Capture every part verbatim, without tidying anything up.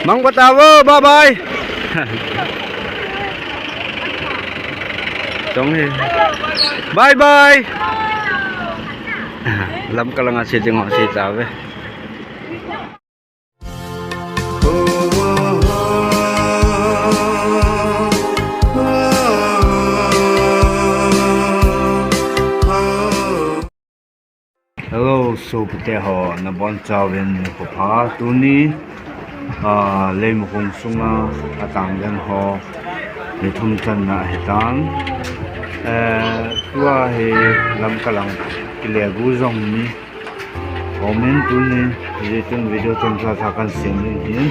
Mang bata vo, bye bye. Chong hi. Bye bye. Lamka langa che ding ho che tave. Hello, sopite ho, nabonchauvin nikho pha. Tuni, ah, Leimakhong sunga atang den ho ni thum channa ahitan. Eh, tua hi Lamka lang kile gu jong ni. Comment tuni, YouTube video chomcha cha kan sem ding hin.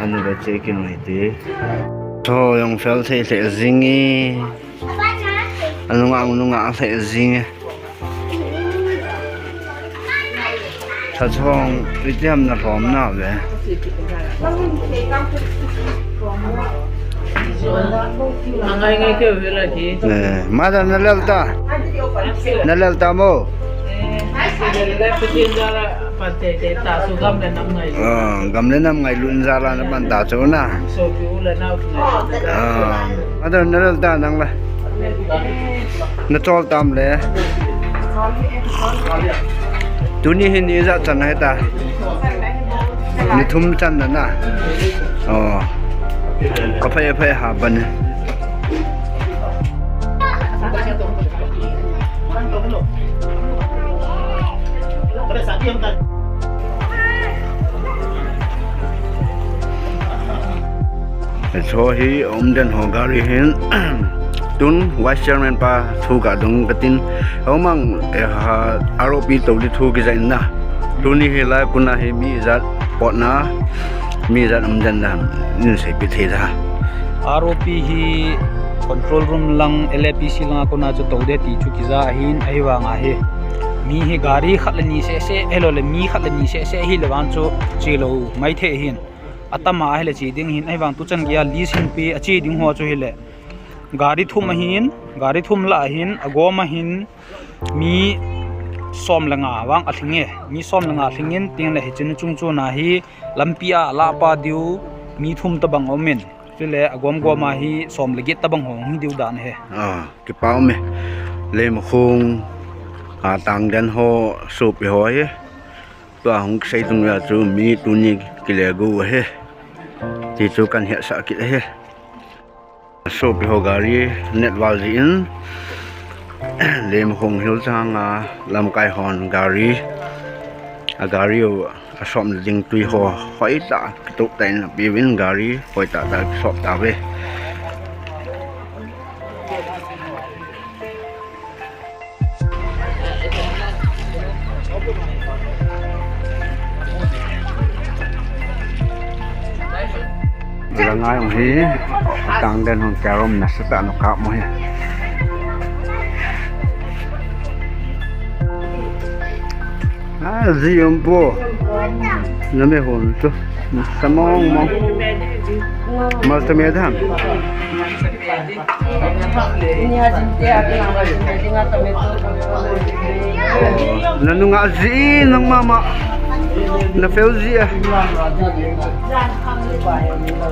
Anu le che kin mai te. Tho jong fel thei lheh jing e. Anunga, anunga lheh jing e. Tha chong, iti ham na lhom na ve. Angai ngai keu hi la ki. Eh, mada na lel ta. Na lel ta mo. Eh, lel ta, putin jala pante te ta su gam le nam ngai. Ah, gam le nam ngailut jala na pan ta chu na. Sopi u le nao tu. Ah, mada na lel ta nang la. Na chol tam le. Tuni hi ni ijat channa hita. Ni thum channa na. Oh. Aphai, aphai ha bani. Hicho hi umden ho gari hin. Tun Vice Chairman pa thu kadong katin. Aumang, eh, ha, R O P tou di thu kijai na. Tuni hi la kuna hi mi ijat potna, mi ijat umden na, nin seipeh thei da. R O P hi control room lang, L A P C lang a kuna chu tou de ti chu kija ahin, ahivang ahi. Mi hi gari khat le ni seh seh, ahilou le mi khat le ni seh seh ahile vang chu che lou mai thei hin. Atama ahile che ding hin, ahivang tuchan geiya list hin pe, ache ding ho chu hile. Gari thum ahin, gari thum lah ahin, agom ahin, mi som le nga vang alhing e, mi som le nga alhing in, tin le hiche ni chung chuna hi, lampi a alahpa diu, mi thum tabang aum in, chule agom gom a hi, som le get tabang hung hi diu dan ahi. Ah, kipa um e. Leimakhong, ah, tang den ho, sopi ho ahi. Tua hung kisei tung uva chu mi tuni kile gu ahi. Ti chu kan hetsah kit ahi. Sopi ho gari net val jin, Leimakhong Hill chang a lamkai hon gari, a gari u a som ding tui ho, hoitah kitup tah in apeuvin gari, hoitah tah kisop tauve. Langa jong hi, tang den hung kei rom nasatah in akap mo hi. Ah, ji um po. Na me hon tu. Sa mong mong. Mas tu me dam. Na nunga ji nang mama. Na fel ji a.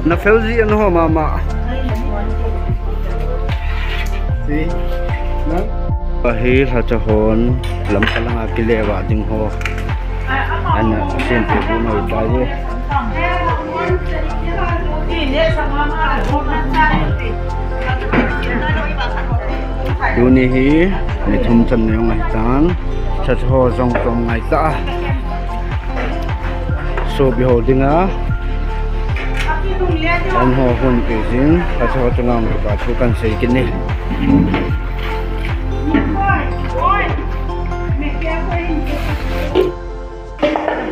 Na fel ji a na ho mama. Ahi lhacha hon Lamka langa kile va ding ho. Ana sempeh bu noi tai. Tuni hi ni thum channa jong ahitan. Lhacha ho jong chom ngai ta. Sopi ho dinga. An ho hon pe jin, lhacha ho chunga hung kipa thu kan sei kit ni.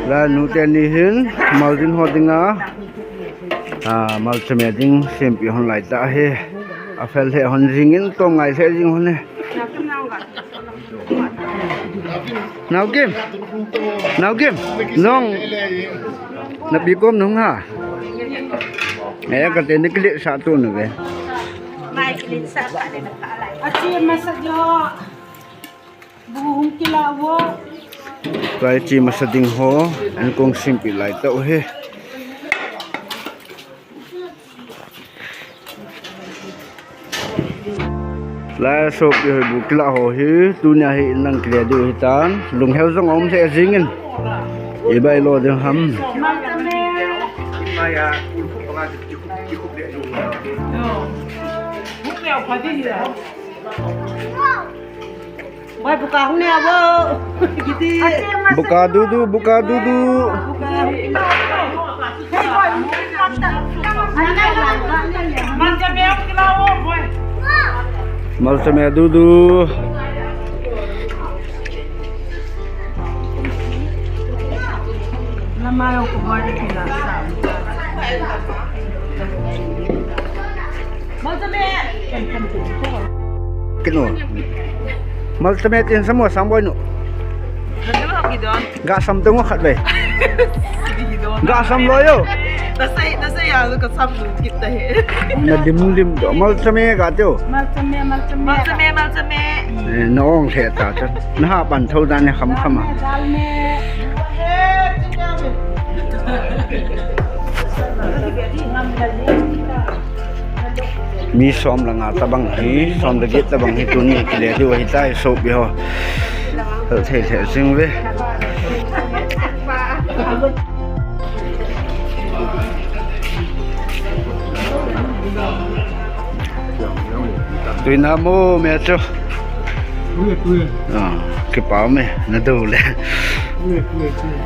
La nu teni hin, Maldin ho dinga, ah, malchame ding, sempeh hon lai ta hi. Afel lheh hon jing in, tom ngai lheh jing hon e. Nau Kim. Nau Kim. Nong. Na pi kom nong ha. Eh, ka te ni kile sa tu nu ve. Mai kile sa pa le na pa lai. Achi masa jo. Bu hung kila wo. Lai chi masa ding ho. An kong sempeh lai ta u he. Lai sop i hoi bu kila ho hi, tunia hi in lang kile diu hitan, lunghel jong om lheh jingin. Ibai lo ding ham. Boy, buka hung ne abo. Kiti. Buka dudu, buka dudu. Malcha me dudu. Kino. Malcha me tin samo Sangboi nu. Ga sam tung khat ve. Ga sam lo yo. Na sei, na sei ya ka sam tu kit ta he. Na dim dim do. Malcha me ga teo. Malcha me, malcha me. Malcha me, malcha me. Eh, na ong lheh ta ta. Na ha pan tho dan ne kham kham a. Dal me. Mi som le nga tabang hi, som le get tabang hi tuni kile diu ahitai, sop i ho. Thei thei sing ve. Tui na mo me chu. Tui, tui. Ah, kipa me, na do le. Tui, tui, tui.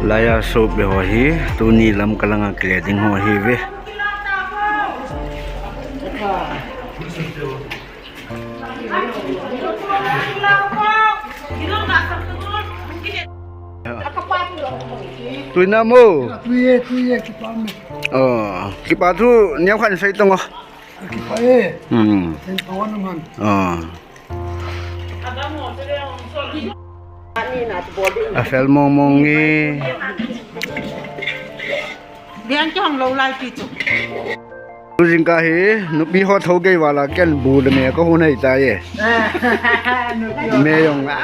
Laiya sop i ho hi, tuni lam kalanga kile ding ho hi ve. Tui na mo. Tui e, tui e, kipa me. Oh, kipa thu niam khan sei tong o. Kipa e. Hmm. Sen to na man. Oh. A fel mong mong e. Biang ki hong lo lai ti chu. Tu jingkah hi, nupi ho tho gei vala ken bu le me ka hun hei ta ye. Me jong a.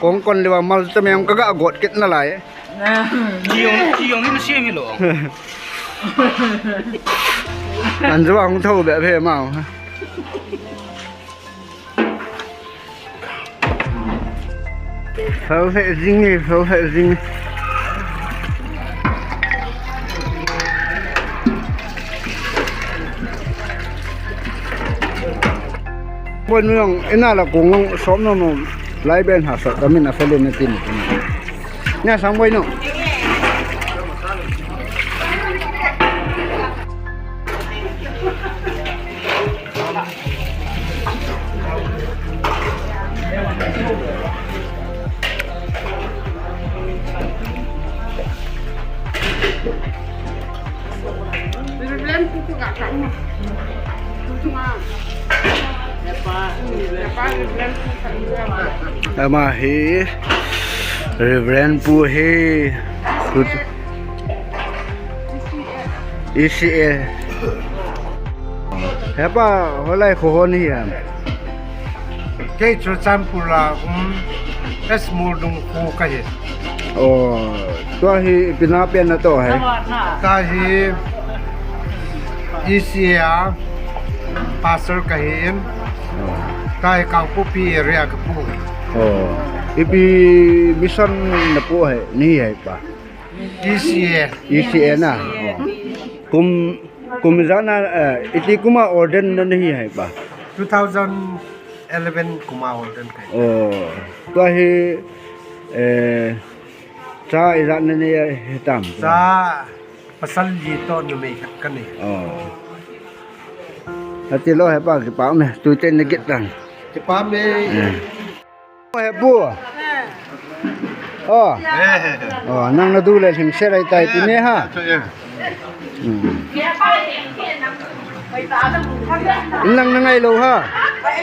Kong kon le va malcha me jong ka ga got kit na lai. Chi jong, chi jong hin siam hi lo. An ju ang tho be phe mau. Fel lheh jing e, fel lheh jing e. Bon nu jong, ina la kong jong sop nom nom. Lai ben ha sot, kamin a fel in a tin. Nia Sangboi nu. Ama hi Reverend pu hi. E C A. Hepa, hoilai kho hon hi ham? Kei Churachandpur a um, S Muldung kho kahi. Oh, tua hi ipi na pen na to hai? Tua hi E C A a pastor kahi in. Oh. Tua hi Kangpokpi area kapu. Oh, ipi mission na pu hai, na hi hai pa? E C A. E C A na. Oh. Kum, kum ijat na, eh, iti kum a ordain na hi hai pa? Two thousand eleven kum a ordain kai. Oh, tua hi, eh, cha ijat na nei hitam? Cha pasal li to numei khat kanei. Oh. Ati lo hepa, kipa me, tu te ni get tan. Kipa me. Eh. Hepu. Oh. Oh, nang na du le him se lai tai ti ne ha. Hmm. In lang na ngai lo ha.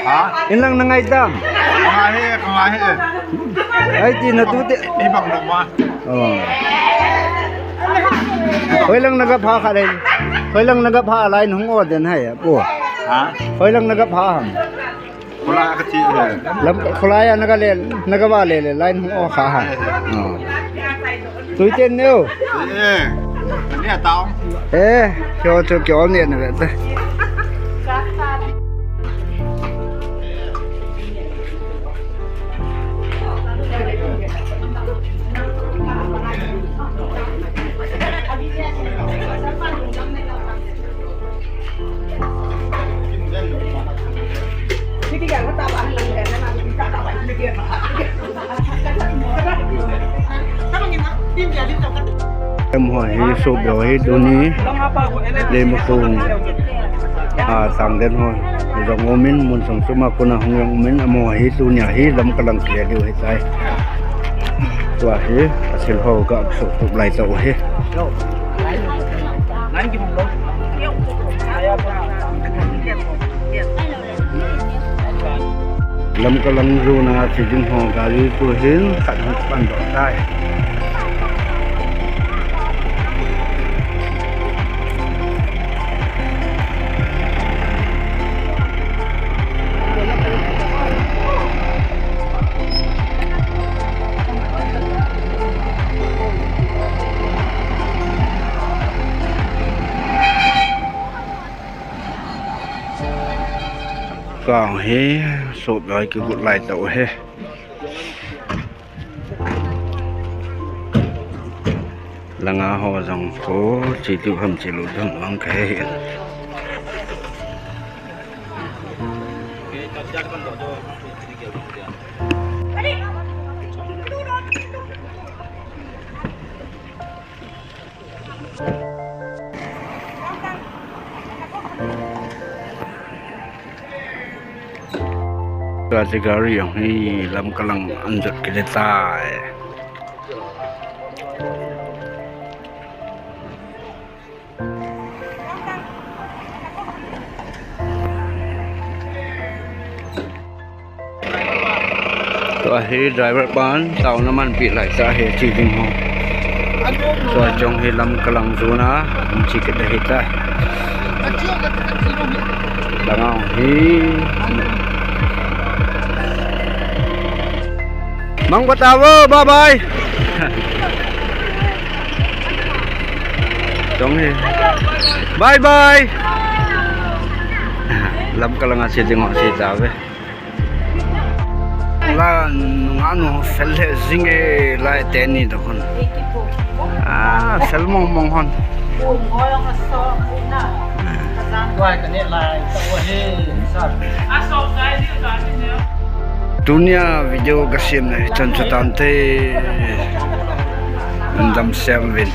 Ha? In lang na ngai tam. Ngai he, ngai he. Ai ti na tu te. Ibang lo ma. Oh. Hoilang na ga pha kha le. Hoilang na ga pha lai hung o den hai pu. Ha? Hoilang na ga pha ham? Kholai a kati le. Lam kholai a na ga le, na ga va le le, line hung o kha ha. Oh. Tui ten neo. Eh. Eh, kyo chu kyo ni na ve te. Em ho hi so beo hi tuni le mo kung a sang den ho jong umin mun sung suma kuna hung jong umin amo hi tunia hi lam kalang kile diu hi tai. Tua hi asil ho ka so tup lai tau hi. Lamka lang zona si ding ho gari tu hin khat hung pan doh tai. Kang hi sop lai kigot lai tau hi. Langa ho jong ko chi tu ham chi lu tu ham ka he. Tua chu gari jong hi lam kalang an jot kit tai. Tua hi driver pan taona manpi lai tah hi chi ding ho. Tua chong hi lam kalang zona, um chi kit ahi tai. Langa hi. Mang bata vo, bye bye. Chong hi. Bye bye. Lam kalanga chi ding ho chi tave. Lan nunganu fel he jing e lai teni da kon. Ah, fel mong mong hon. Tunia video kasemna hi chan chu tante. Damsel uvin.